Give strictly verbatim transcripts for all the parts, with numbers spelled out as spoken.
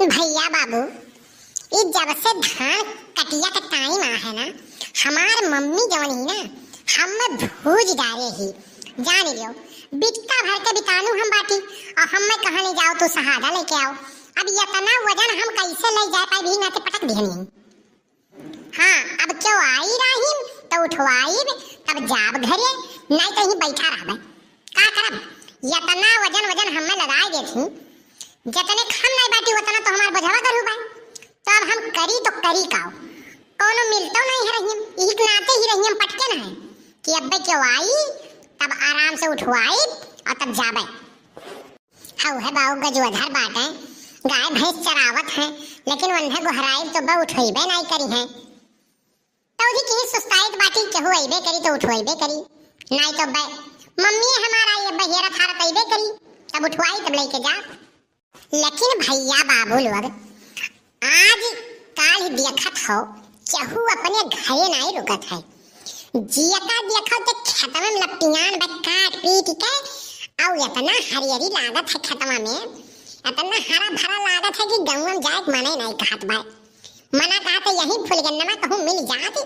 भइया बाबू, ई जब से धान कटिया के टाइम आहे ना, हमार मम्मी जवन ही ना, हम्मे भूज डारे ही। जान लियो, बिट्टा भर के बितानू हम बाटी, अउर हम्मे कहा नहीं जाओ, तू सहादा लेके आओ। अब यतना वजन हम कैसे ले जाए पाई, भी ना के पटक दिहनी। हाँ, अब केउ आई राहिम, तो उठवाइब, तब जाब घरे, नहीं तो ही बैठा रहबे। का करब? यतना वजन, वजन हम्मे लगाए देथी, जतने खम नहीं बाटी, उतना तो हमार बोझवा करू बा। तो अब हम करी तो करी काउ? कौनो मिलतो नहीं है रहीम, इही के नाते ही रहीम पटके न है कि अब्बे केउ आई, तब आराम से उठवाइब अउर तब जाबे। हउ है बाऊ गजोधर बाटे, गाय भैंस चरावत है, लेकिन वन्हे गोहराइब तो बा उठइबे नाई करी है। तो उधी की सुस्ताइत बाटी, केहू अइबे करी तो उठवइबे करी, नाई तो बे मम्मी हमारा ये बहियरा थारत अइबे करी, तब उठवाई तब लेके जा। लेकिन भइया बाबू लोग, आज काल देखत हो, केहू अपने घरे नाई रुकत है। जियका देखो तो खेतवा में लपटियान बा काट पीट के, अउ इतना हरियरी लागत है खेतवा में, इतना हरा भरा लागत है कि गौवा में जाए के मने नाई कहत बा। मना कहत है यही फुलगेनवा कहूँ मिल जात,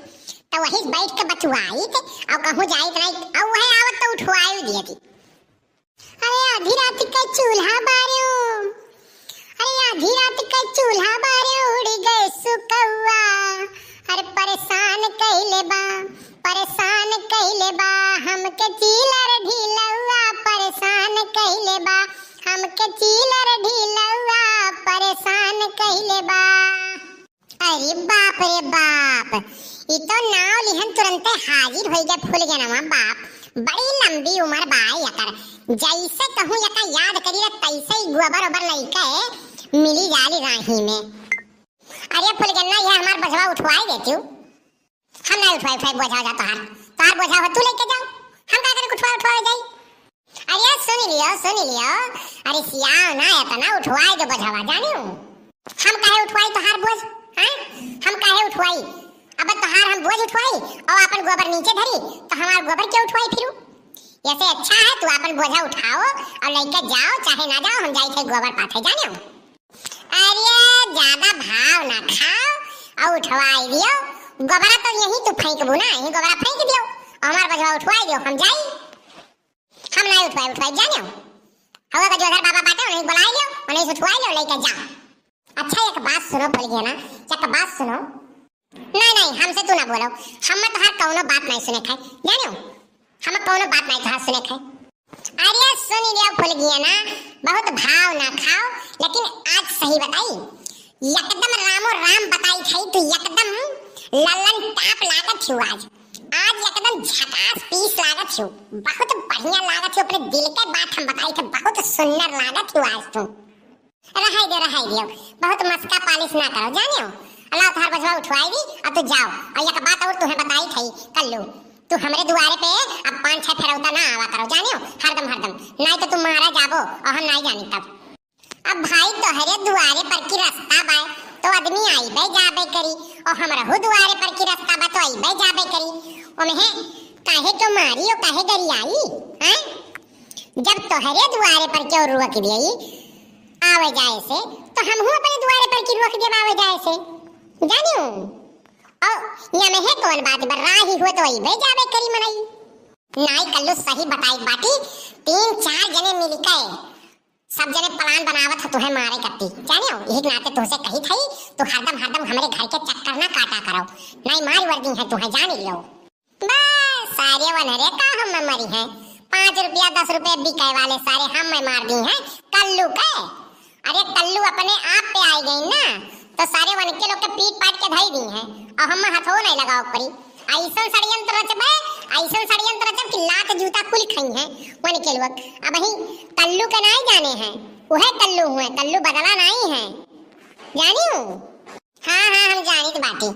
तो वही बैठ के बचुआइत, अउ कहूँ जाइत नाई, अउ वह आवत तो उठवाई दियती। अरे आधी रात के चूल्हा बारे हो, अरे आधी रात के चूल्हा बारे उड़ गए सुकौआ। अरे परेशान कइले बा, परेशान कइले बा हमके चीलर ढिलौआ, परेशान कइले बा हमके चीलर ढिलौआ, परेशान कइले बा। अरे बाप रे बाप, ई तो नाव लिहन तुरंते हाजिर होइ गए फुलगेनवा बाप। बड़ी लंबी उमर बा एकर, जैसे कहूँ एका याद करी ला तैसे ही गोबर ओबर लइके मिली जाली राही में। अरे फुलगेनवा, ये हमार बोझवा उठवाई देतिउ। हम नाई उठवाई, उठवाई बोझा जा तोहार, तोहार बोझा हो तू लइके जाओ, हम का करे उठवाई, उठवाई जाई। अरे सुन लियो, सुन लियो, अरे सियाओ ना, इतना उठवाई दे बोझवा, जानियो। हम काहे उठवाई तोहार बोझ, हैं? हम काहे उठवाई? अब तोहार हम बोझ उठवाई अउर आपन गोबर नीचे धरी, तो हमार गोबर के उठवाई फिरू? ऐसे अच्छा है तू आपन बोझा उठाओ अउर लइके जाओ, चाहे ना जाओ, हम जाई थे गोबर पाथे, जानियो। अरे ज्यादा भाव ना खाओ अउर उठवाई दियो, गोबरा तो यही तू फेंकबू ना, यही गोबरा फेंक दियो, हमार बोझवा उठवाई दियो, हम जाई। हम नाई उठवाई, उठवाई जानियो। हवा का जोधर बाबा बाटे, उन्हें बुलाई लियो, उन्हें से उठवाई लियो, लइके जाओ। अच्छा एक बात सुनो फुलगेना, एक बात सुनो। नहीं नहीं, हमसे तू ना बोलो, हम तोहार कौनो बात नहीं सुने खाए, जानियो, हम कौनो बात नहीं तोहार सुने खाए। अरे सुन लियो फुलगेना, बहुत भाव ना खाओ, लेकिन आज सही बताई, एकदम रामो राम बताई थई, तू एकदम लल्लन टाप लागत छु आज। आज एकदम झकास पीस लागत छु, बहुत बढ़िया लागत छु, अपने दिल के बात हम बताई थे, बहुत सुंदर लागत छु आज तू। रहाई दे, रहाई दियो, बहुत मस्का पालिश ना करो, जानियो। अल्लाह तोहार बोझवा उठवाई दी, अब तू जाओ। अउर एक बात अउर तुहें बताई थई, कल्लू, तू हमरे दुआरे पे अब पाँच छह फेरौता ना आवा करो, जानियो, हरदम, हरदम, नाई तो तू मारा जाबो, अउर हम नाई जानी तब। अब भाई तोहरे दुआरे पर की रस्ता बा, तो आदमी आइबे जाबे करी, अउर हमरहू दुआरे पर की रस्ता बा, तो आइबे जाबे करी। ओमें काहे क्यों मारी, ओ काहे गरियाई, हैं? जब तोहरे दुआरे पर क्यों रोक देई आवे जाए से, तो हमहू अपने दुआरे पर की रोक देब आवे जाए से, जानियो। अउर यमें कौन बात बा, राही हो तो अइबे जाबे करी मनई। नाई कल्लू सही बताई बाटी, तीन चार जने मिलके सब जने plan बनावत ह तुहे मारे कत्ती, जानियो, यही नाते तुहसे कही थई, तू हरदम, हरदम हमरे घर के चक्कर ना काटा करो, नाई मार वर दी है तुहे, जान लियो। बस, सारे वनरे का हम मरी हैं, पाँच रुपया, दस रुपया बिकाए वाले सारे हम मार दी हैं, कल्लू के। अरे, कल्लू अपने आप पे आई गई ना, तो सारे वनके लोग के पीट पाट के धई दी हैं, अउर हम हथो नहीं लगाओ परी। अइसन षड्यंत्र रचबे, अइसन षड्यंत्र रचब कि लात जूता कुल खई हैं वनके लोग। अबहीं कल्लू के नाई जाने हैं, उहे कल्लू हुए, कल्लू बदला नाई है, जानियो। हाँ, हाँ, हम जानित बाटी।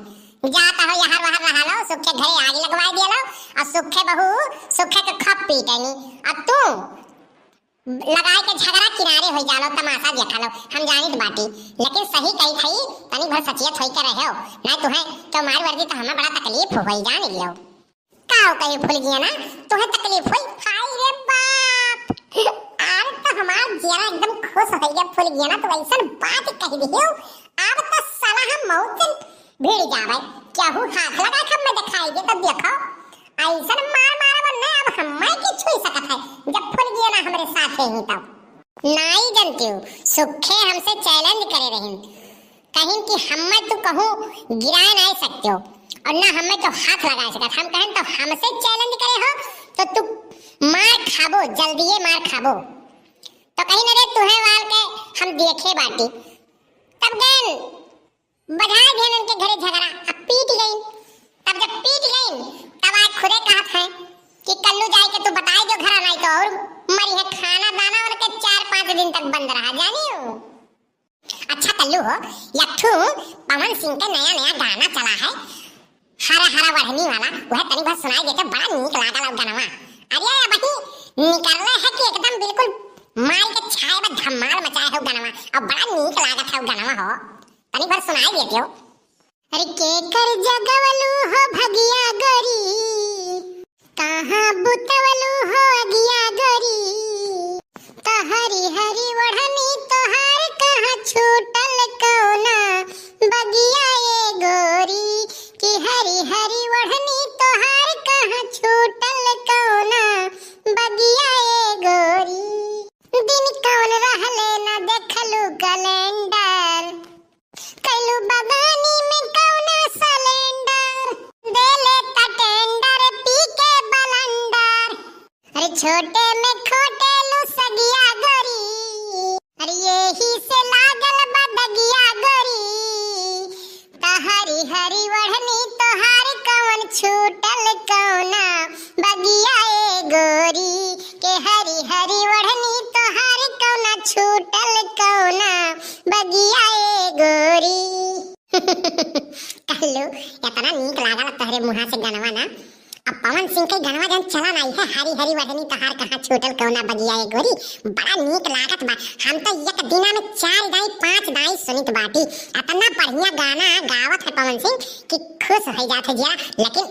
जात हो यहर वहर रहा लो, सुखे घरे आग लगवाई दिया लो, अउर सुखे बहू, सुखे के खप पीटेनी। अउर तू लगाए के झगड़ा किनारे होई जालो, तमाशा देखा लो, हम जानित बाटी। लेकिन सही कही थई, तनी भर सचेत होई के रहो, ना तुहे तो मार वर्दी तो हमें बड़ा तकलीफ होई, जान लियो। का हो कही फुलगेना, तुहे तकलीफ होई? हाय रे बाप, आर तो हमार जियरा एकदम खुश होइ गया, फुलगेना, तू अइसन बात कहि दिहू, अब तो साला हम मौत से भिड़ जाबै। केहू हाथ लगाए के हमें देखाई दे तो देखो, अइसन मार मारब ना, अब हमें के छुई सकत है जब फुलगेना हमरे साथ ही तब। नाई जनतिउ, सुखे हमसे challenge करे रहिन, कहिन कि हमें तू कहूँ गिराए नाई सकतिउ और ना हमें तो हाथ लगाए सकत। हम कहन तो हमसे challenge करे हो तो तू मार खाबो, जल्दिए मार खाबो। तो कहिन अरे तुहे वाल के हम देखे बाटी। तब गए बजाए दिहन उनके घरे झगड़ा, अब पीट गई। तब जब पीट गई तब आज खुदे कहत है कि कल्लू जाए के तू बताए दो घरा, नाई तो और मरी है। खाना दाना उनके चार पाँच दिन तक बंद रहा, जानी हो। अच्छा कल्लू हो, एक ठू पवन सिंह के नया नया गाना चला है, हरा हरा वढ़नी वाला, वह तनी भर सुनाई देते, बड़ा नीक लागल अब गनवा। अरे अबही निकलले है कि एकदम बिल्कुल माई के छाए बा, धमाल मचाए है गनवा, अब बड़ा नीक लागत है गनवा हो, तनी भर सुनाई देते हो। अरे केकर जगवलू हो भगिया गोरी, कहाँ बुतवलू हो अगिया गोरी, तहरी हरी ओढ़नी तोहार कहाँ छूटल कौना बगिया ए गोरी, कि हरी हरी ओढ़नी तोहार कहाँ छूटल कौना बगिया ए गोरी। दिन कौन रहले ना देखलू calendar, कैलू बगानी में कौना surrender, देले का tender पी के बलंडर। अरे छोटे में खोटेलू सगिया गोरी, अरे यही से लागल बा दगिया गोरी, तहरी हरी ओढ़नी तोहार कवन छूटल कौना बगिया ए गोरी, के हरी हरी ओढ़नी तोहार कौना छूटल कौना बगिया ए गोरी। कल्लू, इतना नीक लागल तोहरे मुँहा से गनवा ना। अब पवन सिंह के गनवा जौन चला नाई है, हरी हरी ओढ़नी तोहार कहाँ छूटल कौना बगिया ए गोरी, बड़ा नीक लागत बा। हम तो एक दिना में चार दाई पाँच दाई सुनित बाटी, इतना बढ़िया गाना गावत है पवन सिंह कि खुश हो जात है जिया। लेकिन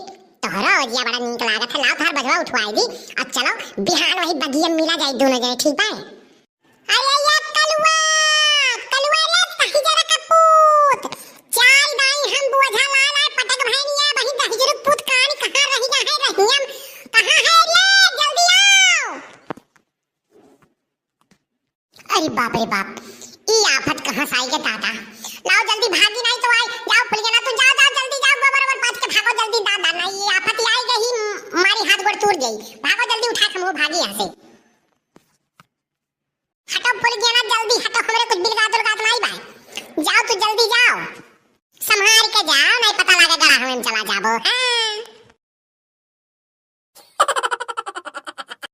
तोहरो जिया बड़ा नीक लागत है, लाओ तोहार बजवा उठवाई दी। अब चलो बिहान वही बगिया मिला जाए दोनों जने, ठीक बा? अरे या कलुआ, कलुआ रे दहिजरा का पूत, चार दाई हम बोझा ला ला पटक भैनिया, वही दहिजरू पूत कान कहाँ रहि गया है रहियम, कहाँ है रे, जल्दी आओ। अरे बाप रे बाप, ई आफत कहाँ से आई गे दादा? लाओ जल्दी भागी नाई तो आई, जाओ फुलगेना तू जाओ, जाओ जल्दी जाओ, गोबर ओबर पाथ के भागो जल्दी दादा, नाई ई आफत आई गई, मारी हाथ गोड़ टूट गई, भागो जल्दी उठा के हम भागी यहाँ से। हटो फुलगेना, जल्दी हटो, हमरे कुछ बिलगात उलगात नाई बा। जाओ तू जल्दी जाओ, संभार के जाओ, नाई पता लागे गड़ा हमें चला जाबो। हाँ।